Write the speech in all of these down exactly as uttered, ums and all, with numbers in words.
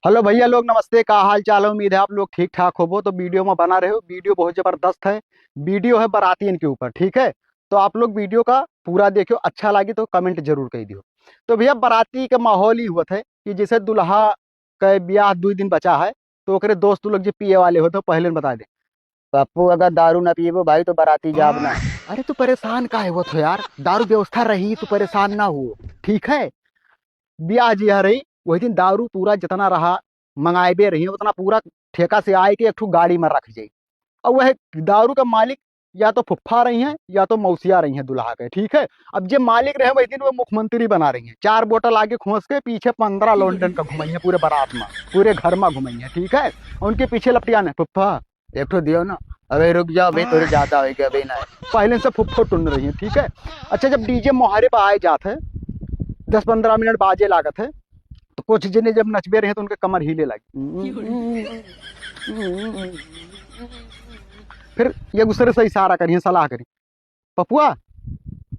हेलो भइया लोग, नमस्ते, का हाल चाल है? उम्मीद है आप लोग ठीक ठाक होबो। तो वीडियो में बना रहे हो, वीडियो बहुत जबरदस्त है, वीडियो है बारातियन के ऊपर, ठीक है? तो आप लोग वीडियो का पूरा देखियो, अच्छा लागी तो कमेंट जरूर कर दियो। तो भइया, बाराती के माहौल ही हुआ है कि जैसे दुल्हा के ब्याह दो दिन बचा है, तो ओकरे दोस्त लोग जो पिए वाले होते हैं, पहले बता दे, "पप्पू, अगर दारू ना पीबो भाई तो बाराती जाब ना।" अरे तू परेशान काहे होत हो यार, दारू व्यवस्था रही, तू परेशान ना हो, ठीक है? ब्याह जिया रही, वही दिन दारू पूरा जितना रहा मंगाएबे रही, उतना पूरा ठेका से आए के एक ठो गाड़ी में रख जाई। और वह दारू का मालिक या तो फुफ्फा रही हैं या तो मौसिया रही हैं दुल्हा के, ठीक है? अब जे मालिक रहे वही दिन वो मुख्यमंत्री बना रही हैं, चार बोतल आगे खोस के पीछे पंद्रह लौंडन का घुमाई हैं पूरे बारात में, पूरे घर में घुमाई हैं, ठीक है? उनके पीछे लपटियान है, "फुफ्फा, एक ठो दियो ना।" "अबे रुक जाओ, अबे थोड़े ज्यादा हो गया, अबे ना।" पहले से फुफ्फो टुन रही है, ठीक है। अच्छा, जब डीजे मोहरे पर आए जात है, दस पंद्रह मिनट बाजे लागत है, तो कुछ जने जब नचबे रहे तो उनके कमर हिले लगी। फिर ये दूसरे से इशारा करिए, सलाह करिए, "पपुआ,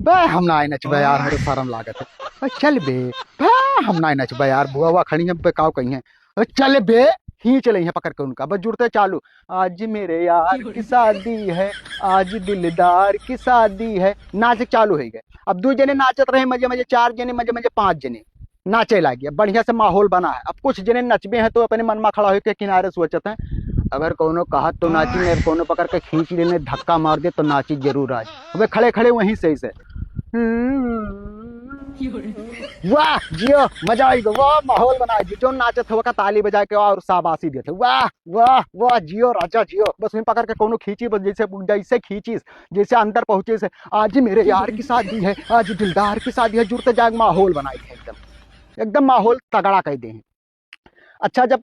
बे हम ना नचबे यार, हमारे शर्म लागत है।" "अरे चल बे, बे हम ना नचबे यार, बुआ हुआ खड़ी है, बे काव कहीं है।" "अरे चल बे।" खींच ले हैं पकड़ के उनका, बस जुड़ते चालू, "आज मेरे यार की शादी है, आज दिलदार की शादी है।" नाच चालू हो गए। अब दो जने नाचत रहे मजे मजे, चार जने मजे मजे, पांच जने नाचे लागे। अब बढ़िया से माहौल बना है। अब कुछ जने नचबे हैं तो अपने मन में खड़ा होकर किनारे सोचत हैं, "अगर कोनो कहत तो नाची, नहीं कोनो पकड़ के खींच लेने, धक्का मार दे तो नाची जरूर आज।" वे खड़े खड़े वहीं से इसे, "वाह जियो, मजा आई गो, वाह।" माहौल बना है, जो नाचत है वका ताली बजा के और शाबाशी देते, "वाह, वाह, वाह, जियो राजा जियो।" बस वहीं पकड़ के कोनो खींची, बस जैसे, जैसे खींची, जैसे अंदर पहुंचे से, "आज मेरे यार की शादी है, आज दिलदार की शादी है", जुड़ते जाग माहौल बनाई है एकदम, एकदम माहौल तगड़ा कर दे हैं। अच्छा, जब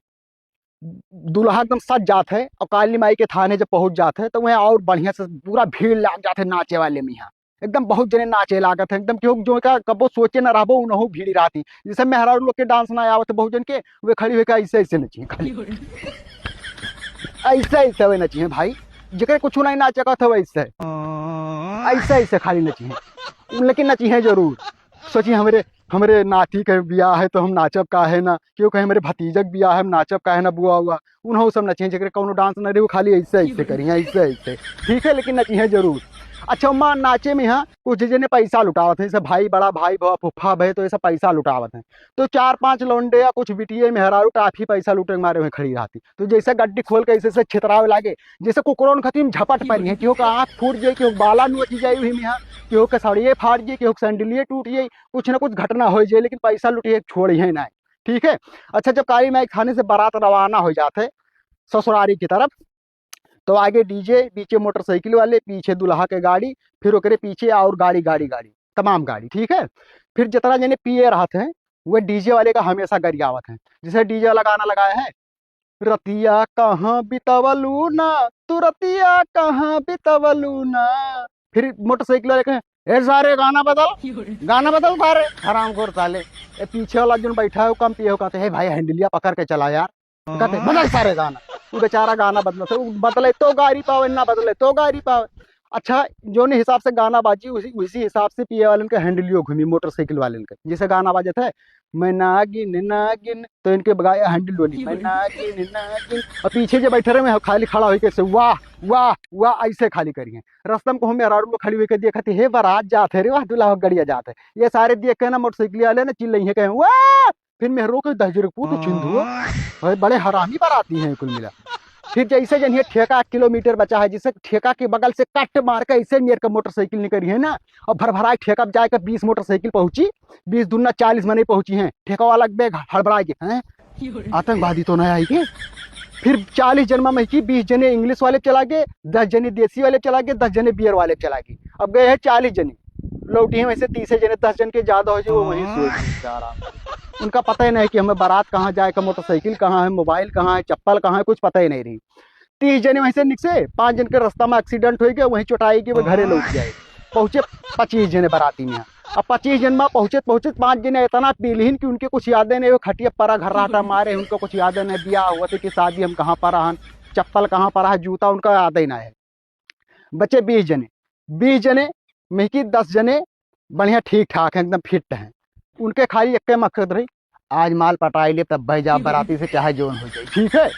दुल्हा एकदम सज जात है और काली माई के थाने जब पहुंच जात है, तो वह और बढ़िया से पूरा भीड़ लाग जात है नाचे वाले में। यहाँ एकदम बहुत जने नाचे लागत है, एकदम केहू जो का कबो सोचे ना रहबो, उनहु भीड़ रहती। जैसे मेहरारू लोग के डांस ना आवत है बहुत जन के, वे खड़ी होकर ऐसे ऐसे नचिए खाली। ऐसे ऐसे वे नचिए भाई, जेकरे कुछ नहीं नाचे का था वैसे, ऐसे ऐसे खाली नचिए, लेकिन नचिए जरूर। सोचिए, हमरे, हमरे नाती के बियाह है तो हम नाचब काहे ना, क्योंकि हमरे भतीजक बियाह है, हम नाचब काहे ना बुआ हुआ। उन्हों सब नचिए, जेकरे कौनो डांस ना रहे, वो खाली ऐसे ऐसे करिए, ऐसे ऐसे, ठीक है, लेकिन नचिए जरूर। अच्छा, माँ नाचे में यहाँ कुछ जने पैसा लुटावत है, जैसे भाई, बड़ा भाई भवा, फुफ्फा भए, तो ऐसा पैसा लुटावत है। तो चार पांच लौंडे या कुछ बिटिये मेहरारू टाफी पैसा लूटे के मारे हुए खड़ी रहती, तो जैसे गड्डी खोल के ऐसे ऐसे छितरावे लागे, जैसे कुकुरन खतीम झपट पड़ी है, केहू का आँख फूट जाए, केहू का बाला नोच जाए, वही में यहाँ केहू के साड़िए फाट जाए, केहू के सैंडलिए टूट जाए, कुछ ना कुछ घटना हो जाए, लेकिन पैसा लुटिए छोड़िए ना, ठीक है। अच्छा, जब काली माई थाने से बारात रवाना हो जात है ससुरारी की तरफ, तो आगे डीजे, पीछे मोटरसाइकिल वाले, पीछे दुल्हा के गाड़ी, फिर ओकरे पीछे और गाड़ी, गाड़ी, गाड़ी, तमाम गाड़ी, ठीक है। फिर जितना जने पिए रहत हैं, वह डीजे वाले का हमेशा गरियावत हैं। जैसे डीजे वाला गाना लगाया है, "रतिया कहाँ बितवलू ना, तू रतिया कहाँ बितवलू ना।" फिर मोटरसाइकिल वाले कहे, "ए सारे, गाना बदल, गाना बदल सारे, हरामखोर साले।" ए पीछे वाला जोन बैठा है, वो कम पिए हो, कहते, "हे भाई, हैंडलिया पकड़ के चला यार।" कहते, "बदल सारे गाना।" वो बेचारा गाना बदलत है, वो बदले तो गाड़ी पावे, ना बदले तो गाड़ी पावे। अच्छा, जोन हिसाब से गाना बाजी, उसी, उसी हिसाब से पिए वालन के हैंडलियो घूमी, मोटरसाइकिल वालन के। जैसे गाना बाजत है, "मैं नागिन, नागिन", तो इनके बगाया हैंडल वाली, "मैं नागिन, नागिन", और पीछे जो बैठे रहे, मैं खाली खड़ा होके से, "वाह, वाह, वाह", ऐसे खाली करिए। रस्ता में कहूँ मेहरारू लोग खड़ी होके देखत है, "हे बारात जात है रे, वाह, दुल्हा गड़िया जात है।" ये सारे देख के ना मोटरसाइकिल वाले ना चिल्लइहे, कहे, "वाह!" फिर मेहरो के दहजरे पूत छिंदुआ, भाई बड़े हरामी बाराती हैं कुल मिला। फिर जैसे जनिए ठेका एक किलोमीटर बचा है, जिसे ठेका के बगल से कट मार के ऐसे मेर के मोटरसाइकिल निकली है ना, और भर भराए ठेका जाए के बीस मोटरसाइकिल पहुंची, बीस दूना चालीस मने पहुंची हैं। ठेका वाला के बैग हड़बड़ा के, "हैं? आतंकवादी तो नहीं आई के?" फिर चालीस जन में की बीस जने इंग्लिश वाले चला गए, दस जने देसी वाले चला गए, दस जने बियर वाले चला गए। अब गए हैं चालीस जने, लौटी हैं वैसे तीसे जने, दस जन के ज्यादा हो जाए, वो वहीं सो गए आराम से। उनका पता ही नहीं कि हमें बारात कहाँ जाए का, मोटरसाइकिल कहाँ है, मोबाइल कहाँ है, चप्पल कहाँ है, कुछ पता ही नहीं रही। तीस जने वहीं से निकसे, पाँच जन के रास्ता में एक्सीडेंट हो गया, वहीं चोटाई के वो घरे लौट जाए। पहुंचे पच्चीस जने बाराती में। अब पच्चीस जन में पहुंचत पहुंचत पाँच जने इतना पीलहीन कि उनके कुछ यादें नहीं, वो खटिया परा घर रहता मारे, उनको कुछ यादें नहीं, बियाह हुआ थे कि शादी, हम कहाँ पर रहन, चप्पल कहाँ पर है, जूता उनका याद ही ना है। बचे बीस जने, बीस जने में की दस जने बढ़िया ठीक ठाक हैं, एकदम फिट हैं। उनके खाली एक मकसद रही, आज माल पटाई ले, तब भाई जाब बराती से, चाहे जौन हो जाए, ठीक है।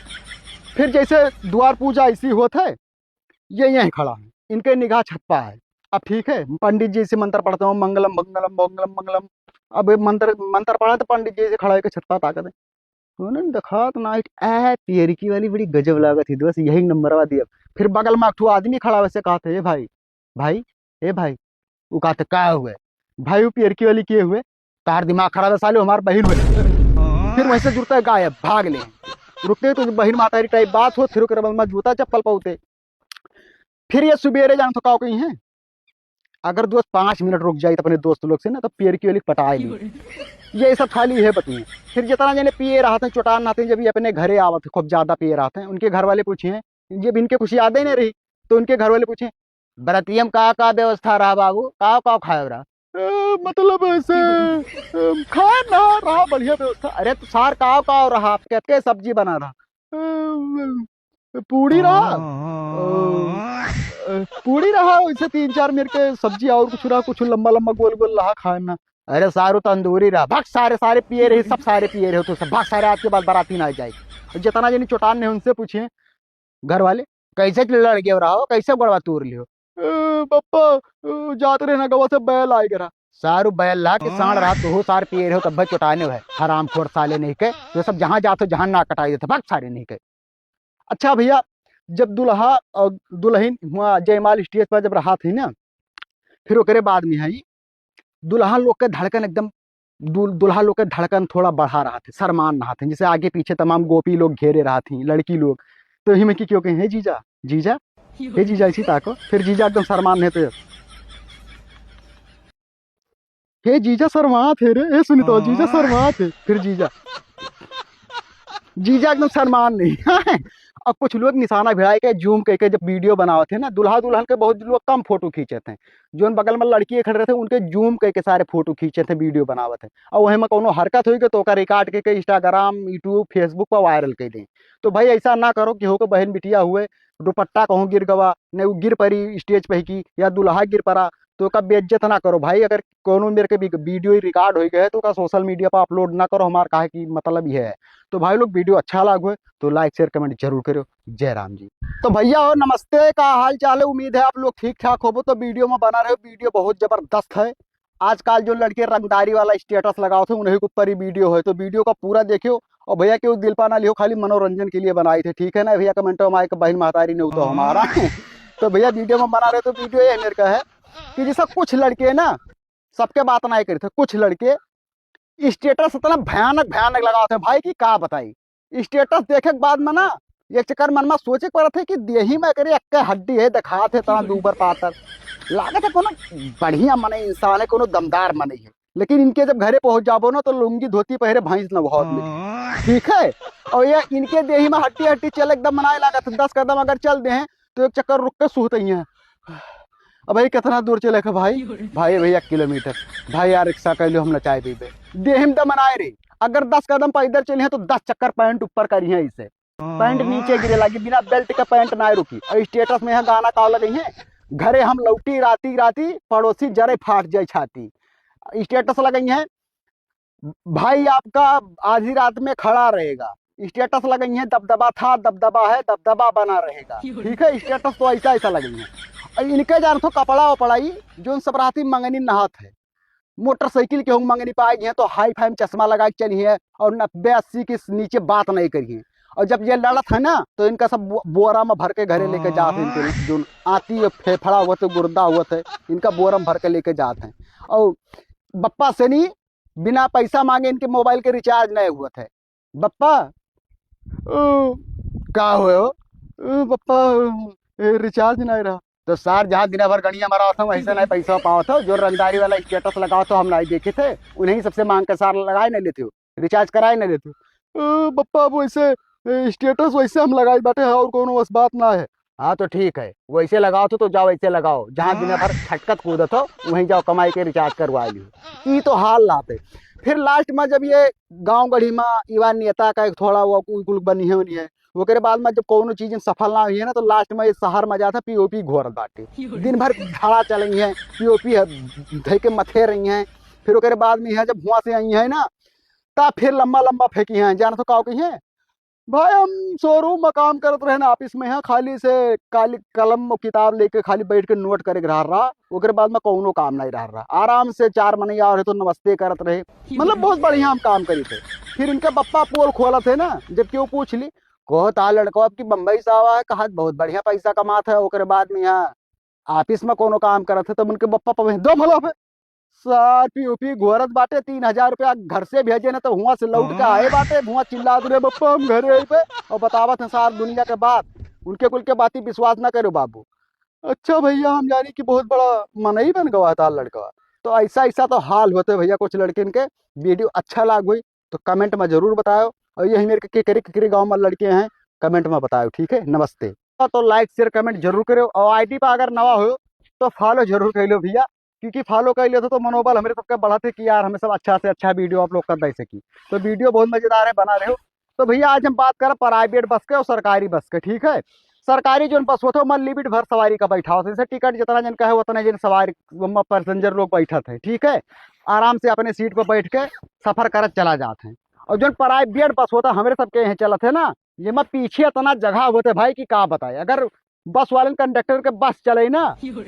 फिर जैसे द्वार पूजा ऐसी होत है, ये यहीं खड़ा है, इनके निगाह छत पा है। अब ठीक है, पंडित जी से मंत्र पढ़ते हो, मंगलम मंगलम मंगलम मंगलम। अब ये मंत्र मंत्र पढ़ा तो पंडित जी से खड़ा होकर छत पा ताकत है। उन्होंने देखा तो नाइट, ए, पियरकी वाली बड़ी गजब लागत है दोस्त, यही नंबरवा दिया। फिर बगल में एक ठो आदमी खड़ा, वैसे कहते, "ए भाई, भाई, ए भाई।" वो कहते, "का हुए?" "भाई, वो पियरकी वाली के हुए?" "तार दिमाग खराब है साले, हमार बहिन हुए।" फिर वहीं से जुड़ता है गायब, भाग ले। रुकते तो बहिन मातारी टाइप बात हो, फिर ओकरे बाद में जूता चप्पल पौते। फिर ये सुबेरे जान तो का कहीं है, अगर दोस्त पाँच मिनट रुक जाए तो अपने दोस्त लोग से ना, तो पियरकी वाली पटाए ली। ये सब खाली है बतिए। फिर जितना जने पिए रहते हैं, चोटान रहते हैं, जब ये अपने घरे आवत है, खूब ज्यादा पिए रहते हैं, उनके घर वाले पूछे, जब इनके कुछ याद ही नहीं रही, तो उनके घर वाले पूछे, "बरतिया में का का व्यवस्था रहा बाबू, का का खाए रहा?" "ए, मतलब ऐसे, ए, खाए ना रहा, बढ़िया व्यवस्था।" "अरे तो सार का का रहा, आपके के सब्जी बना रहा?" "ए, पूड़ी रहा, अ, अ, पूड़ी रहा, वैसे तीन चार मेर के सब्जी और कुछ रहा, कुछ लंबा लंबा गोल गोल रहा खाए ना।" "अरे सारू तंदूरी रहा।" "भक सारे, सारे पिए रहे, सब सारे पिए रहे हो तो सब, भक सारे, आज के बाद बराती ना जाए।" और जितना जनी चोटान ने उनसे पूछे घर वाले, "कैसे लड़ गए रहा हो, कैसे गोड़वा तोड़ लियो?" "ए, पप्पा, अ, जात रहे ना गवा से बैल आए रहा।" "सारू बैल ला के साँड़ रहा, तू सार पिए रहे हो, तब भाई चोटाने है, हरामखोर साले नहीं के, तो सब जहाँ जात हो, जहाँ ना कटाई देते, भक सारे नहीं के।" अच्छा भैया, जब दुल्हा और दुल्हन हुआ जयमाल स्टेज पर जब रहा थी ना, फिर ओकरे बाद में है दुल्हा लोग के धड़कन एकदम, दुल-, दुल्हा लोग के धड़कन थोड़ा बढ़ा रहा थे, शर्मान रहा थे, जैसे आगे पीछे तमाम गोपी लोग घेरे रहा थी, लड़की लोग। तो यही में कि क्यों कहें, "हे जीजा, जीजा, हे जीजा", ऐसी ताको, फिर जीजा एकदम शर्मान है तो, "हे जीजा शर्मा थे रे, हे सुनी तो जीजा शर्मा थे", फिर जीजा, जीजा एकदम शर्मान नहीं। अब कुछ लोग निशाना भिड़ाई के जूम करके जब वीडियो बनावत है ना, दुल्हा दुल्हन के बहुत लोग कम फोटो खींचत हैं, जोन बगल में लड़की खड़े रहते हैं उनके जूम करके सारे फोटो खींचत हैं, वीडियो बनावत हैं, और वहीं में कोनो हरकत होई के तो ओकर रिकॉर्ड करके Instagram, YouTube, Facebook पर वायरल कर दें। तो भाई ऐसा ना करो कि हो के बहन बिटिया हुए, दुपट्टा कहूँ गिर गवा, नहीं वो गिर पड़ी स्टेज पे ही की, या दुल्हा गिर पड़ा, तो ओका बेइज्जत ना करो भाई। अगर कोनो मेरे के भी वीडियो रिकॉर्ड हो गए तो ओका सोशल मीडिया पर अपलोड ना करो, हमार काहे की मतलब ये है। तो भाई लोग वीडियो अच्छा लाग हुए तो लाइक शेयर कमेंट जरूर करो। जय राम जी। तो भैया हो नमस्ते, का हाल चाल है? उम्मीद है आप लोग ठीक ठाक होबो, तो वीडियो में बना रहे हो, वीडियो बहुत जबरदस्त है। आजकल जो लड़के रंगदारी वाला स्टेटस लगाओ थे उन्हीं के ऊपर ही वीडियो है, तो वीडियो का पूरा देखियो। और भैया केहू दिल पा ना लियो, खाली मनोरंजन के लिए बनाई थे, ठीक है ना भैया? कमेंट में आए के बहन महतारी नहीं तो हमारा। तो भैया वीडियो में बना रहे तो वीडियो ये मेरे का है कि जैसा कुछ लड़के ना, सबके बात ना करे थे, कुछ लड़के स्टेटस इतना भयानक भयानक लगाओ थे भाई कि का बताई। स्टेटस देखे के बाद में ना एक चक्कर मन में सोचे के पड़त है कि देही में करे एक हड्डी है, दिखात है तना दूबर पातर, लागत है कोनो बढ़िया मने इंसान है, कोनो दमदार मने है। लेकिन इनके जब घरे पहुंच जाबो ना तो लुंगी धोती पहरे भैंस न बहुत मिली, ठीक है। और ये इनके देही में हड्डी हड्डी चले एकदम मनाए लागत है, दस कदम अगर चल दे हैं तो एक चक्कर रुक के सूत ही हैं। अब भाई कितना दूर चले के भाई? भाई, भाई एक किलोमीटर। भाई यार रिक्शा कर लो, हम नचाए पीबे। देही में दम मनाए रे, अगर दस कदम पैदल चले हैं तो दस चक्कर पैंट ऊपर करी हैं इसे, पैंट नीचे गिरे लागी, बिना बेल्ट के पैंट ना रुकी। और स्टेटस में यहाँ गाना का लगे हैं, "घरे हम लौटी राती राती, पड़ोसी जरे फाट जाए छाती।" स्टेटस लगे हैं, "भाई आपका आधी रात में खड़ा रहेगा।" स्टेटस लगे हैं, "दबदबा था, दबदबा है, दबदबा बना रहेगा।" ठीक है, स्टेटस तो ऐसा ऐसा लगे हैं। और इनके जान तो कपड़ा वपड़ा ही जो उन सब राती मंगनी नहात है, मोटरसाइकिल के होंगे मंगनी पाए हैं तो हाई फाई में चश्मा लगा के चली है और नब्बे अस्सी के नीचे बात नहीं करी है। और जब ये लड़त है ना तो इनका सब बो-, बोरा में भर के घरे लेके जात है। इनके जो आती है, फेफड़ा हुआ थे, गुर्दा हुआ थे, इनका बोरा में भर के लेके जात हैं। और बप्पा से नहीं, बिना पैसा मांगे इनके मोबाइल के रिचार्ज नहीं हुआ थे। बप्पा, ओ, का हुए हो? ओ, बप्पा, ए, रिचार्ज नहीं रहा। तो सार जहाँ दिन भर गणिया मरावत हो, वहीं से नहीं पैसा पावत हो। जो रंगदारी वाला स्टेटस लगावत हो, हम नहीं देखे थे, उन्हीं सबसे मांग के सार लगाए नहीं लेते हो, रिचार्ज कराए नहीं लेते हो। ओ, बप्पा, अब वैसे, ए, स्टेटस वैसे हम लगाई बाटे हैं और कोनो बस बात ना है। हाँ तो ठीक है, वैसे लगाओ तो, तो जाओ वैसे लगाओ, जहाँ दिन भर खटकत कूदत हो वहीं जाओ, कमाई के रिचार्ज करवा लियो। ई तो हाल लाते। फिर लास्ट में जब ये गाँव गढ़ी में इवा नेता का एक थोड़ा वो कुल कुल बनी है, उन्हीं है, ओकरे बाद में जब कोनो चीज में सफल ना हुई है ना, तो लास्ट में ये शहर में जाता पीओपी घोरत बाटे, दिन भर धाड़ा चल रही है, पीओपी है, धई के मथे रही है। फिर ओकरे बाद में यहाँ जब हुआ से आई है ना, तब फिर लम्बा लम्बा फेंकी हैं, जाना तो का कही हैं, भाई हम शोरूम में काम करत रहे ना, ऑफिस में, यहाँ खाली से काली कलम और किताब लेके खाली बैठ के नोट करे के रहा रहा, ओकरे बाद में कौनो काम नहीं रहा रहा। आराम से चार मनई आ रहे तो नमस्ते करत रहे, मतलब बहुत बढ़िया हम काम करी थे। फिर इनके पप्पा पोल खोलत है ना, जब केहू पूछ ली, "कहो ता लड़को अब की बम्बई से आवा है, कहा बहुत बढ़िया पैसा कमात है, ओकरे बाद में यहाँ ऑफिस में कौनो काम करत है?" तब उनके पप्पा पवे दो भला पे सार पी उपी घोरत बाटे, तीन हजार रुपया घर से भेजे ना, तो हुआं से लौट के आए बाटे, हुआं चिल्लात रहे, "बप्पा हम घरे आइबे।" और बतावत हैं सार दुनिया के बात, उनके कुल के बाती विश्वास ना करो बाबू। अच्छा भैया, हम जानी कि बहुत बड़ा मनई बन गवा था लड़का। तो ऐसा ऐसा तो हाल होते भैया कुछ लड़किन के। वीडियो अच्छा लाग हुई तो कमेंट में जरूर बताओ, और यही मेरे के केकरे केकरे गाँव में लड़के हैं, कमेंट में बताओ, ठीक है। नमस्ते। तो लाइक शेयर कमेंट जरूर करो, और आईडी पर अगर नवा हो तो फॉलो जरूर कर लो भैया, क्योंकि फॉलो कर लेते तो मनोबल हमरे सबके बढ़त है कि यार हमें सब अच्छा से अच्छा वीडियो आप लोग का दे सकी। तो वीडियो बहुत मजेदार है, बना रहे हो। तो भैया आज हम बात करब प्राइवेट बस के और सरकारी बस के, ठीक है। सरकारी जोन बस होत है ओमा लिमिट भर सवारी का बैठावत है, जैसे टिकट जितना जन का है उतने जन सवारी ओमा पैसेंजर लोग बैठत है, ठीक है। आराम से अपने सीट पर बैठ के सफर करत चला जात है। और जोन प्राइवेट बस होत है हमरे सबके यहाँ चलत है ना, जेमा पीछे इतना जगह होत है भाई कि का बताए। अगर बस वाले कंडक्टर के बस चले ना,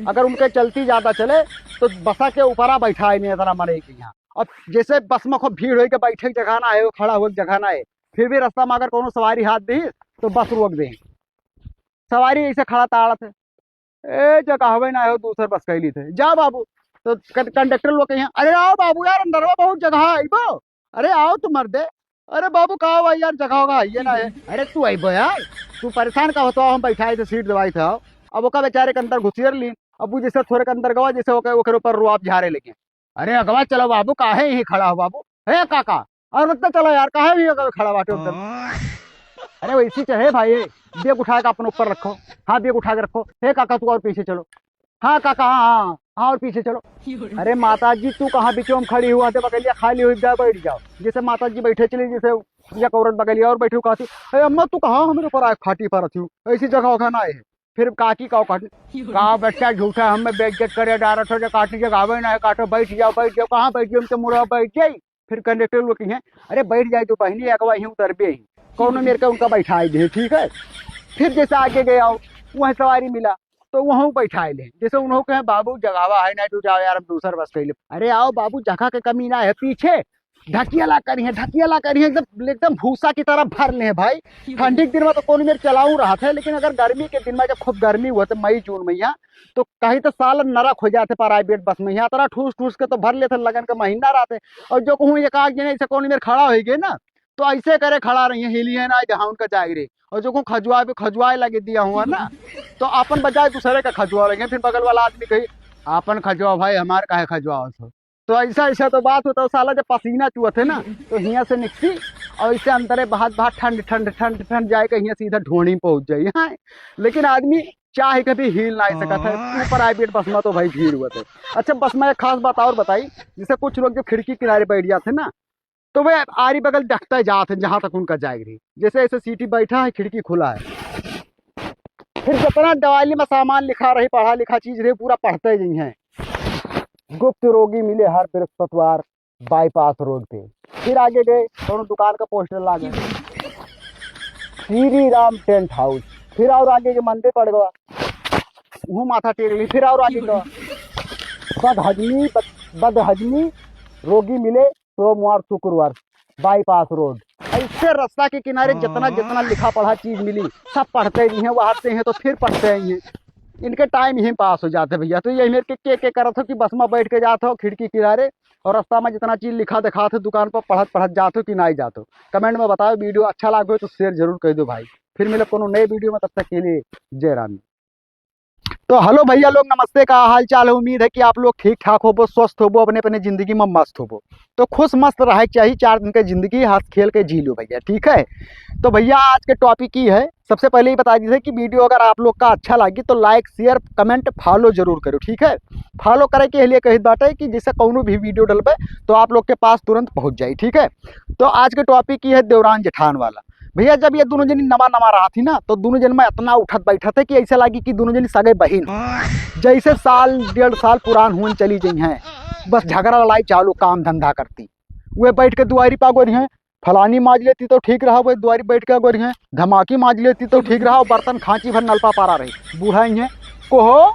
अगर उनके चलती ज्यादा चले तो बसा के ऊपरा बैठाए नहीं इतना मरे के यहाँ। अब जैसे बस में खूब भीड़ होई के बैठे के जगह ना है, खड़ा होए के जगह ना है, फिर भी रास्ता में अगर कोनो सवारी हाथ दी तो बस रोक दे। सवारी ऐसे खड़ा ताड़त है, "ए जगह हवे ना हो, दूसर बस कैली थे, जा बाबू।" तो कं-, कंडक्टर लोग कहिए, "अरे आओ बाबू यार, अंदरवा बहुत जगह है, अइबो? अरे आओ तू मर्दे।" "अरे बाबू का हुआ यार, जगह होगा ये ना है।" "अरे तू अइबो यार, तू परेशान का होता, हम बैठाए थे, सीट दवाई थे, आओ।" अब ओका बेचारे के अंदर घुसियर ली। अब वो जैसे थोड़े के अंदर गवा, जैसे ओके, ओकर ऊपर रुआब झारे लगे। "अरे अगवा चलो बाबू, काहे यहीं खड़ा हो बाबू? हे काका, और मत चलो यार, काहे भी अगवा खड़ा बाटे उधर?" "अरे वैसी चढ़े भाई, बैग उठा के अपने ऊपर रखो। हाँ, बैग उठा के रखो। हे काका, तू और पीछे चलो। हाँ काका, हाँ, हाँ, हाँ, और पीछे चलो।" "अरे माता जी, तू कहाँ बीचों में खड़ी हुआ थे, बगलिया खाली हुई, जा बैठ जाओ।" जैसे माता जी बैठे चली, जैसे एक औरत बगलिया और बैठी हुई, कहती, "अरे अम्मा, तू कहाँ हमरे ऊपर आए खाटी पर रखी हूँ, ऐसी जगह होगा ना है।" फिर काकी का काटी, "का बच्चा झूठा हमें बेइज्जत करे डारत हो, जो काटी जगह आवे ना है, काटो, बैठ जाओ, बैठ जाओ।" "कहाँ बैठ जाओ, हम तो मुड़ा बैठ जाई।" फिर कंडक्टर लोग कहिए, "अरे बैठ जाए तो बहिनी, अगवा यहीं उतरबे ही।" कौनो मेर के उनका बैठाए दे, ठीक है। फिर जैसे आगे गए आओ, वहाँ सवारी मिला, तो वहाँ बैठाए ले। जैसे उन्हों कहे, "बाबू जगहवा है ना, तू जाओ यार, हम दूसर बस कैले।" "अरे आओ बाबू, जगह के कमी ना है, पीछे ढकियाला करी है, ढकियाला करी है, एकदम, एकदम भूसा की तरह भर ले हैं भाई।" ठंडी के दिन में तो कौन मेर चलाऊ रहा था, लेकिन अगर गर्मी के दिन में जब खूब गर्मी हुआ तो मई जून में यहाँ, तो कहीं तो साल नरक हो जाते प्राइवेट बस में। यहाँ तरह ठूस ठूस के तो भर लेते, लगन का महीना रहते। और जो कहूँ एक आध जने ऐसे कौन मेर खड़ा हो गए ना, तो ऐसे करे खड़ा रही है, हिलिए ना जहाँ उनका जाए रे। और जो कहूँ खजुआ पे खजुआए लगे दिया हुआ ना, तो अपन बजाय दूसरे का खजुआ लगे, फिर बगल वाला आदमी कही, "अपन खजुआ भाई, हमार काहे खजुआ हो?" तो ऐसा, ऐसा तो बात होता है, साला जब पसीना चुअत है ना, तो हियाँ से निकसी और इसे अंदरे बहात, बहात ठंड, ठंड, ठंड, ठंड जाए के हियाँ सीधा ढोनी पहुँच जाए। हाँ, लेकिन आदमी चाहे कभी हिल ना सकत है। ऊ प्राइवेट बस में तो भाई भीड़ हुआ थे। अच्छा, बस में एक खास बात और बताई, जैसे कुछ लोग जब खिड़की किनारे बैठ जाते ना, तो वे आरी बगल देखते जात हैं, जहाँ तक उनका जाए रही। जैसे ऐसे सीटी बैठा है, खिड़की खुला है, फिर जितना दवाली में सामान लिखा रही, पढ़ा लिखा चीज रही, पूरा पढ़ते ही हैं। "गुप्त रोगी मिले हर बृहस्पतिवार बाईपास रोड पे।" फिर आगे गए, दोनों दुकान का पोस्टर लागे, "श्री राम टेंट हाउस।" फिर और आगे के मंदिर पड़ गवा, वो माथा टेक ली। फिर और आगे गवा, "बदहजमी, बद-, बदहजमी रोगी मिले सोमवार शुक्रवार बाईपास रोड।" ऐसे रास्ता के किनारे जितना, जितना लिखा पढ़ा चीज मिली, सब पढ़ते ही हैं, वहां से हैं तो फिर पढ़ते ही हैं। इनके टाइम यहीं पास हो जाते भैया। तो यही मेरे के, के, के करत हो कि बस में बैठ के जात हो खिड़की किनारे और रास्ता में जितना चीज लिखा दिखात हो दुकान पर, पढ़त पढ़त जात हो कि नहीं जात हो, कमेंट में बताओ। वीडियो अच्छा लागे तो शेयर जरूर कर दो भाई। फिर मिले कोनो नए वीडियो में, तब तक के लिए जय राम। तो हेलो भैया लोग, नमस्ते, का हाल चाल है? उम्मीद है कि आप लोग ठीक ठाक होबो, स्वस्थ होबो, अपने अपने जिंदगी में मस्त होबो। तो खुश मस्त रहे के चाहिए, चार दिन के जिंदगी हंस खेल के जी लो भैया, ठीक है। तो भैया आज के टॉपिक की है, सबसे पहले ही बता दीजिए कि वीडियो अगर आप लोग का अच्छा लगी तो लाइक शेयर कमेंट फॉलो जरूर करो, ठीक है। फॉलो करे के लिए कही बात है कि जैसे कौनो भी वीडियो डलबे तो आप लोग के पास तुरंत पहुंच जाए, ठीक है। तो आज के टॉपिक की है देवरान जेठान वाला। भैया जब ये दोनों जनी नवा नवा रहा थी ना, तो दोनों जन में इतना उठत बैठत है कि ऐसा लगी कि दोनों जनी सगे बहिन, जैसे साल डेढ़ साल पुरान हुन चली गई हैं, बस झगड़ा लड़ाई चालू, काम धंधा करती। वे बैठ के दुआरी पा गोरी हैं, फलानी माज लेती तो ठीक रहा, वे दुआरी बैठ के गोरी हैं, धमाकी माज लेती तो ठीक रहा, बर्तन खांची भर नलपा पारा रही। बूढ़ा ही है, कोहो,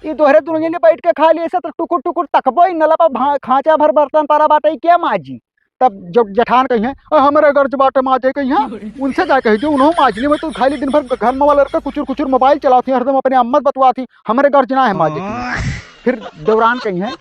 ई तोहरे दुनो जने बैठ के खा लिए से तो टुकुर टुकुर तकबो, ई नलपा भा-, खांचा भर बर्तन पारा बाटे, ई क्या माजी? तब जब जेठान कही हैं, "अ, हमरे गर्ज बाटे माजे," कही हैं, उनसे जा कही दे, उन्हों माज ली, मैं तो खाली दिन भर घर में वाला लड़का कुचुर कुचुर मोबाइल चलाती, हरदम अपने अम्मा से बतवाती, हमरे गर्ज ना है माजे की। फिर देवरान कही हैं,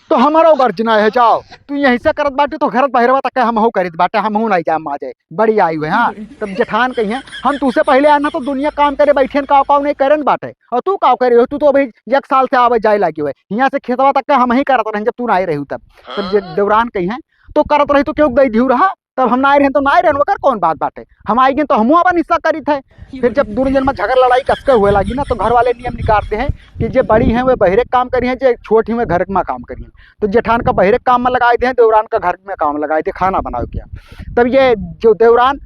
"तो हमारा गर्ज ना है, जाओ, तू यहीं से करत बाटे तो घरत बहिरवा तक के हमहू करित बाटे, हमहू नहीं जाए माजे, बड़ी आई हुए, हाँ।" तब जेठान कही हैं, "हम तुझसे पहले आना तो दुनिया काम करे बैठे हैं, काव काव नहीं करन बाटे, और तू काव करे हो, तू तो अभी एक साल से आवे जाए लागी हुए, यहाँ से खेतवा तक का हम ही करत रहे जब तू नहीं रही तब।" तब जे देवरान कही हैं, "तो करत रही तो क्यों गई धियू रहा? तब हम नाय रहन तो नाय रहन, ओकर कौन बात बाटे? हम आई गए तो हमहू अपन हिस्सा करित है।" फिर जब दोनों जन में झगड़ लड़ाई कसके हुए लागी ना, तो घर वाले नियम निकालते हैं कि जे बड़ी हैं वे बहिरे काम करी हैं, जे छोट ही वे घर में काम करी हैं। तो जेठान का बहिरे काम में लगाई दे हैं, देवरान का घर में काम लगाई दे, खाना बनावे के। तब ये जो देवरान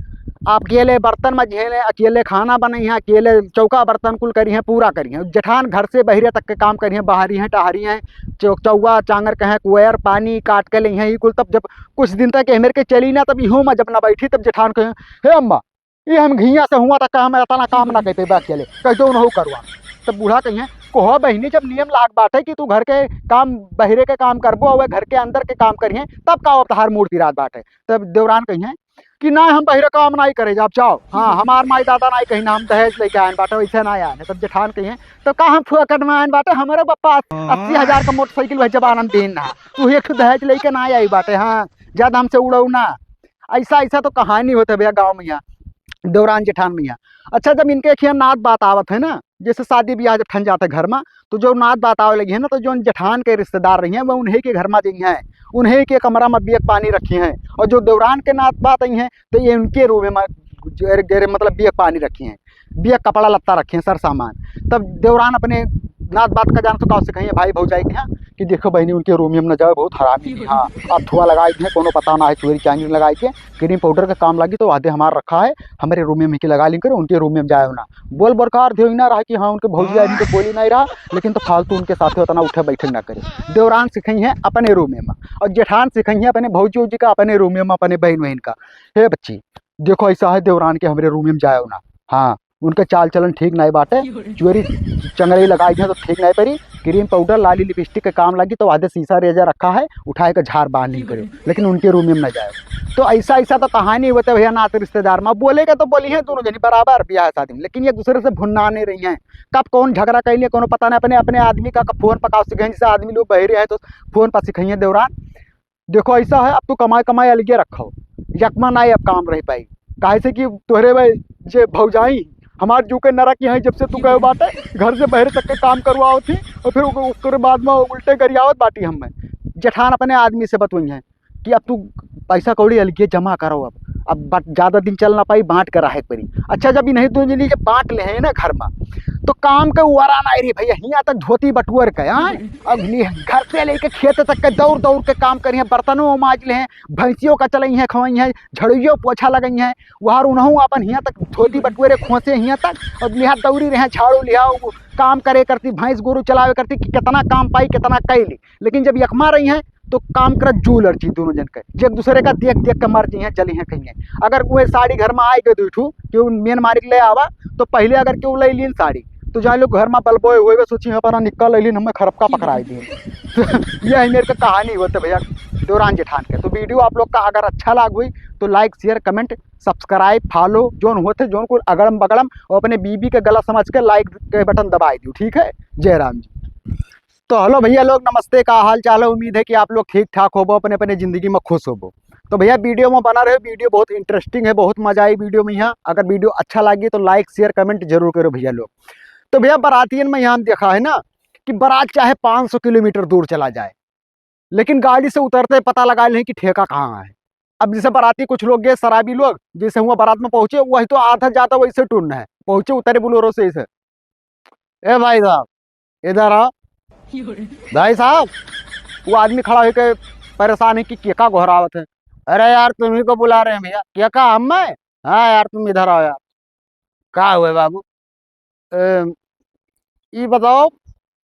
अकेले बर्तन मजिहे, अकेले खाना बनई हैं, अकेले चौका बर्तन कुल करी हैं, पूरा करी हैं। जेठान घर से बहिरे तक के काम करी हैं, बहारी हैं, टहरी हैं, चौ-, चौवा चांगर कहें, कुएर, पानी काट के लई हैं, ई कुल। तब जब कुछ दिन तक एहमेर के चली ना, तब इहो में जब ना बैठी, तब जेठान कहे, "हे अम्मा, ये हम घिया से हुआ तक काम, इतना काम ना कर पेबा अकेले, कह दो उन्हों करवा।" तब बूढ़ा कही हैं, "कोहो बहिनी, जब नियम लाग बाटे कि तू घर के काम, बहिरे के काम करबो, और घर के अंदर के काम करिए, तब का अब तहार मूड पिरात बाटे?" तब देवरान कही हैं कि "ना, हम बहिरे काम नाई करे जाब, जाओ। हाँ, हमार माई दादा नाई कही ना, हम दहेज लेके आयन बाटे, वैसे नाई आयन है।" तब जेठान कही हैं, "तो का हम फुआ कट में आयन बाटे? हमारे पापा अस्सी हजार का मोटरसाइकिल वही जमाना में देन ना, तू एक ठो दहेज लेके ना आई बाटे, हाँ, ज्यादा हमसे उड़ऊ ना।" ऐसा, ऐसा तो कहानी होता है भैया गाँव में यहाँ, देवरान जेठान में यहाँ। अच्छा, जब इनके खिया नात बात आवत है ना, जैसे शादी ब्याह जब ठन जाते घर में, तो जो नात बात आवे लगी है ना, तो जो जेठान के रिश्तेदार रही हैं, वो उन्हीं के घर में जई हैं, उन्हीं के कमरा में बियक पानी रखी हैं, और जो देवरान के नात बात आई हैं, तो ये उनके रूम में, जो, जो, मतलब, बियक पानी रखी हैं, बियक कपड़ा लत्ता रखे हैं, सर सामान। तब देवरान अपने नात बात का जान तो का से कहिए भाई भौजाई के यहाँ कि "देखो बहनी, उनके रूम में न जाओ, बहुत हरामी है, हाँ, अथुआ लगाई हैं, कोनो पता ना है, चोरी चांगरी लगाई के, क्रीम पाउडर का काम लागी तो वादे हमार रखा है, हमारे रूम में के लगा लिन करो, उनके रूम में जाओ ना।" बोल बरकार ध्यो ना रहा कि हाँ, उनके भौजी आदमी तो बोली नहीं रहा, लेकिन तो फालतू उनके साथ उतना उठे बैठे ना करे। देवरान सिखाई हैं अपने रूम में, और जेठान सिखाई हैं अपने भौजी उजी का अपने रूम में, अपने बहन वहन का। "हे बच्ची, देखो ऐसा है देवरान के, हमरे रूम में जाओ ना, हाँ, उनके चाल चलन ठीक नहीं बाटे, चोरी चंगरी लगाई है तो ठीक नहीं परी, क्रीम पाउडर लाली लिपस्टिक के काम लगी तो वादे शीशा रेजा रखा है, उठाए के झार बाहर नहीं करो, लेकिन उनके रूम में न जाओ।" तो ऐसा, ऐसा तो कहानी होते भैया नात रिश्तेदार में, बोले के तो बोली हैं दोनों जनी बराबर ब्याह शादी में, लेकिन एक दूसरे से भुन्ना नहीं रही हैं। कब कौन झगड़ा कर लिए कोनो पता नहीं, अपने, अपने आदमी का, का फोन पका सिखाई, जैसे आदमी लोग बहरे हैं तो फोन पर सिखाइए देवरान। "देखो ऐसा है, अब तू कमाई कमाई अलगे रखो, यकमा ना अब काम रह पाई, काहे से कि तोहरे भाई जे भौजाई हमार जू के नरक यहाँ जब से तू गए बाटे, घर से बहरे तक के काम करवाओ थी, और फिर ओक-, ओकरे बाद में उल्टे गरियावत बाटी हमें।" जेठान अपने आदमी से बतवई हैं कि "अब तू पैसा कौड़ी अलगे जमा करो, अब, अब बट-, ज्यादा दिन चल ना पाई, बांट के रहे के पड़ी।" अच्छा, जब इन्हीं दो जनी जब बांट ले हैं ना घर में, तो काम के उवारा ना रही भैया, हियाँ तक धोती बटुअर के, हाँ? अब नि-, घर से लेके खेत तक के दौड़ दौड़ के काम करिए, बर्तनों माज ले हैं, भैंसियों का चलई हैं, खवई हैं, झड़ुइयो पोछा लगई हैं, वहाँ उन्हों अपन हियाँ तक धोती बटुअरे खोसे हियाँ तक, और लिहा दौड़ी रहे, झाड़ू लिहा, वो काम करे करती, भैंस गोरू चलावे करती कि कितना काम पाई, कितना कैली। लेकिन जब यकमा रही हैं, तो काम करत जू लड़ जी दोनों जन के, जे एक दूसरे का देख देख के मर जी हैं, जली हैं कहीं हैं। अगर वो साड़ी घर में आए गए दू ठू, कि मेन मारी के ले आवा, तो पहले अगर केहू ले लीन साड़ी, तो जान लो घर में बलबोए हुए, वे सोची, "अपना निक्का ले लीन, हमें खरपका पकड़ाई दी।" तो यही मेरे का कहानी होते भैया, देवरान जेठान के। तो वीडियो आप लोग का अगर अच्छा लाग हुई, तो like, share, comment, subscribe, follow, जोन होते, जोन को अगड़म बगड़म, और अपने बीबी के गला समझ के like के बटन दबाई दियो, ठीक है? जय राम जी। तो हेलो भैया लोग, नमस्ते, का हाल चाल है? उम्मीद है कि आप लोग ठीक ठाक होबो, अपने अपने जिंदगी में खुश होबो। तो भैया वीडियो में बना रहे, वीडियो बहुत interesting है, बहुत मजा आई वीडियो में। यहाँ अगर वीडियो अच्छा लगे तो like, share, comment जरूर करो भैया लोग। तो भैया बरातियन में यहाँ हम देखा है ना कि बारात चाहे पाँच सौ किलोमीटर दूर चला जाए, लेकिन गाड़ी से उतरते पता लगा लें कि ठेका कहाँ है। अब जैसे बाराती कुछ लोग गए, शराबी लोग, जैसे हुआ बारात में पहुंचे, वही तो आधा ज्यादा वैसे टुन्न है, पहुंचे उतरे बोलेरो से इसे, "ए भाई साहब, इधर आओ।" भाई साहब, वो आदमी खड़ा होके परेशान है कि केका गोहरावत है। "अरे यार, तुम्ही को बुला रहे हैं भैया।" "केका हम में?" "हाँ यार, तुम इधर आओ यार।" "का हुए बाबू?" "ए, ई बताओ,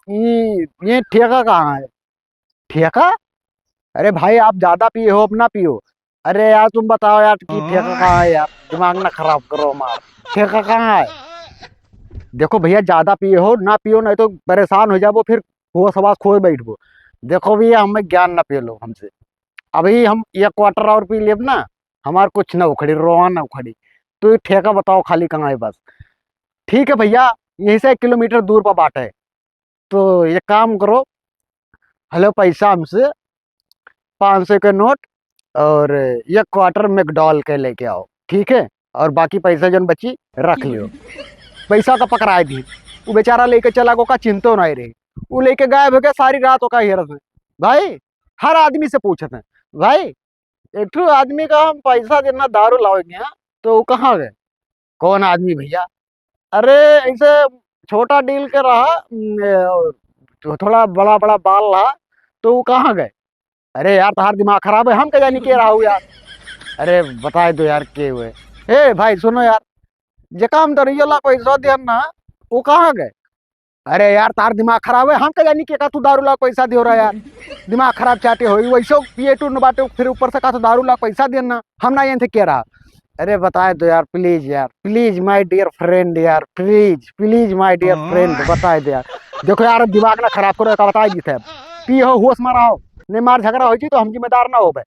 ई, ये ठेका कहाँ है?" "ठेका? अरे भाई, आप ज्यादा पिए हो, अब ना पियो, अरे यार, तुम बताओ यार कि ठेका कहाँ है यार? दिमाग ना खराब करो हमार। ठेका कहाँ है? देखो भैया, ज्यादा पिए हो ना पियो, नहीं तो परेशान हो जाबो, फिर होश आवास खो बैठबो। देखो भैया, हमें ज्ञान ना पिए लो हमसे। अभी हम एक quarter और पी लेब ना, हमार कुछ ना उखड़ी, रोआ ना उखड़ी। तो ये ठेका बताओ खाली कहाँ है बस। ठीक है भैया, यहीं से एक किलोमीटर दूर पर बाटे। तो एक काम करो, हेलो पैसा हमसे पाँच सौ के नोट और एक quarter McDowell के लेके आओ, ठीक है? और बाकी पैसा जौन बची रख लियो। पैसा का पकड़ाए दी, वो बेचारा लेके चला गो, का चिंतो नहीं रही। वो लेके गायब हो गया, सारी रात ओका हेरत है। भाई, हर आदमी से पूछत हैं, भाई, एक ठो आदमी का हम पैसा देना दारू लावेंगे, हाँ? तो वो कहाँ गए? कौन आदमी भैया? अरे, ऐसे छोटा डील के रहा, न, तो थोड़ा बड़ा बड़ा बाल रहा, तो वो कहाँ गए? अरे यार, तहार दिमाग खराब है, हम का जानी के रहा हूँ यार। अरे बताए दो यार, के हुए? ए भाई, सुनो यार, जेका हम दरिया ला पैसा दिया ना, वो कहाँ गए? अरे यार, तार दिमाग खराब है, हम का जानी के का तू दारू ला पैसा दियो रहा यार। दिमाग खराब चाटे होई, वैसे पिए टून बाटे, फिर ऊपर से का तू दारू ला पैसा दिया ना, हम ना जान थे के रहा। अरे बताए दो यार, please यार, please my dear friend यार, please, please my dear friend, बताए दो यार। देखो यार, दिमाग ना खराब करो, का बताए दी थे, पी हो, होश में रहो, नहीं मार झगड़ा हो जी तो हम जिम्मेदार ना होबे।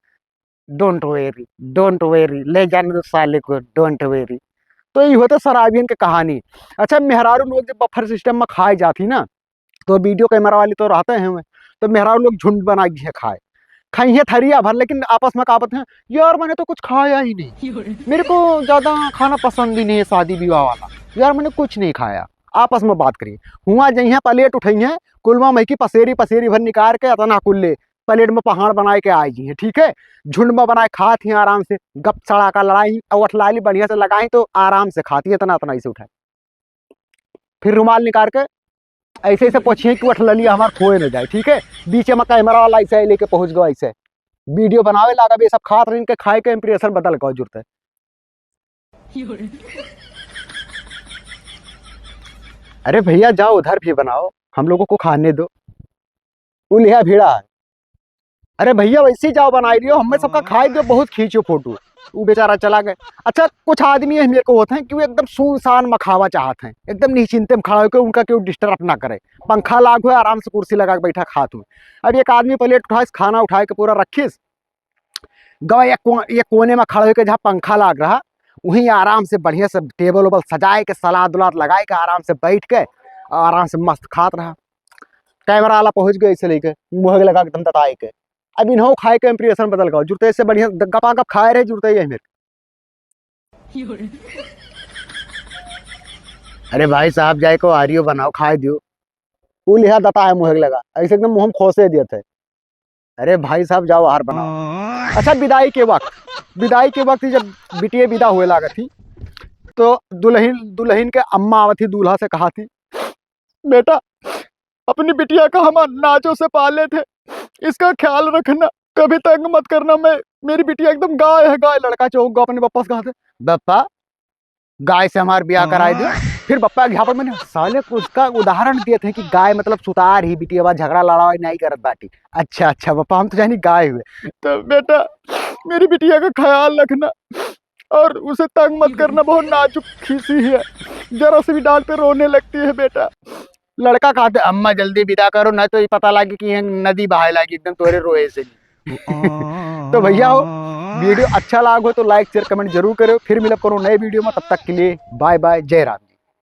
Don't worry, don't worry, ले जाने दो साले को, don't worry। तो ये होते शराबियन के कहानी। अच्छा, मेहरारू लोग जब बफर सिस्टम में खाए जाती ना, तो वीडियो कैमरा वाले तो रहते हैं, तो मेहरारू लोग झुंड बना के खाए, खाई है थरिया भर, लेकिन आपस में कहावत हैं, "यार, मैंने तो कुछ खाया ही नहीं, मेरे को ज़्यादा खाना पसंद ही नहीं है शादी विवाह वाला, यार, मैंने कुछ नहीं खाया।" आपस में बात करिए, हुआ जइहें प्लेट उठइहें, कुलमा मई की पसेरी, पसेरी भर निकाल के अतना कुल ले प्लेट में पहाड़ बनाए के आए जी हैं, ठीक है? झुंड में बनाए खात ही आराम से, गप सड़ाका लड़ाई और अठलाली बढ़िया से लगाई तो आराम से खाती है, इतना, इतना ऐसे उठाए। फिर रुमाल निकाल के ऐसे, ऐसे पोछिए कि अठललिया हमार खोए न जाए, ठीक है? बीच में कैमरा वाला ऐसे लेके पहुंच गया, ऐसे वीडियो बनावे लागा, ये सब खात रहिन के खाए के impression बदल गवा जुरते। अरे भैया, जाओ उधर भी बनाओ, हम लोगों को खाने दो। वो लिहा भिड़ा है। अरे भैया, वैसे ही जाओ बनाई लियो, हमें सबका खाए दो, बहुत खींचो फोटो। वो बेचारा चला गए। अच्छा, कुछ आदमी है मेरे को होते हैं कि वो एकदम सुनसान में खावा चाहते हैं, एकदम निश्चिंते में खड़ा होकर उनका क्यों डिस्टर्ब ना करे, पंखा लागो है, आराम से कुर्सी लगा के बैठा खात हुए। अब एक आदमी प्लेट उठाइस, खाना उठाए के पूरा रखिस, गवा एक को-, एक कोने में खड़ा होके जहाँ पंखा लाग रहा, वहीं आराम से बढ़िया से टेबल ओबल सजाए के, सलाद उलाद लगाए के, आराम से बैठ के और आराम से मस्त खात रहा। कैमरा वाला पहुँच गए, इसे लेके मुँह लगा एकदम दताए के। अब इन्हों खाए के impression बदल गवा जुरते, इससे बढ़िया द-, गपागप खाए रहे जुरते यही मेरे। अरे भाई साहब, जाए को आरियो बनाओ, खाए दियो। वो लिहा दता है मुँह लगा, ऐसे एकदम मुँह में खोसे दिए थे। अरे भाई साहब, जाओ आहार बनाओ। अच्छा, विदाई के वक्त, विदाई के वक्त जब बिटिया विदा हुए लागत थी, तो दुल्हन, दुल्हन के अम्मा आवत थी, दूल्हा से कहा थी, "बेटा, अपनी बिटिया का हम नाजों से पाले थे, इसका ख्याल रखना, कभी तंग मत करना, मैं, मेरी बिटिया एकदम गाय है, गाय।" लड़का चौंक गवा अपने बप्पा से कहा थे, "बप्पा, गाय से हमार ब्याह कराए दो।" फिर बप्पा के यहाँ पर मैंने साले को उसका उदाहरण दिए थे कि गाय मतलब सुतार ही बिटिया बा, झगड़ा लड़ाई नहीं करत बाटी। अच्छा, अच्छा बप्पा, हम तो जानी गाय हुए। तो बेटा, मेरी बिटिया का ख्याल रखना और उसे तंग मत करना, बहुत नाजुक खीसी है, जरा से भी डांट पे रोने लगती है बेटा। लड़का कहते, "अम्मा जल्दी विदा करो, नहीं तो ये पता लागे कि ये नदी बहाए लागी एकदम तोरे रोए से।" तो भैया हो, वीडियो अच्छा लाग हो तो like, share, comment जरूर करो। फिर मिलब कोनो नए वीडियो में, तब तक के लिए bye bye, जय राम।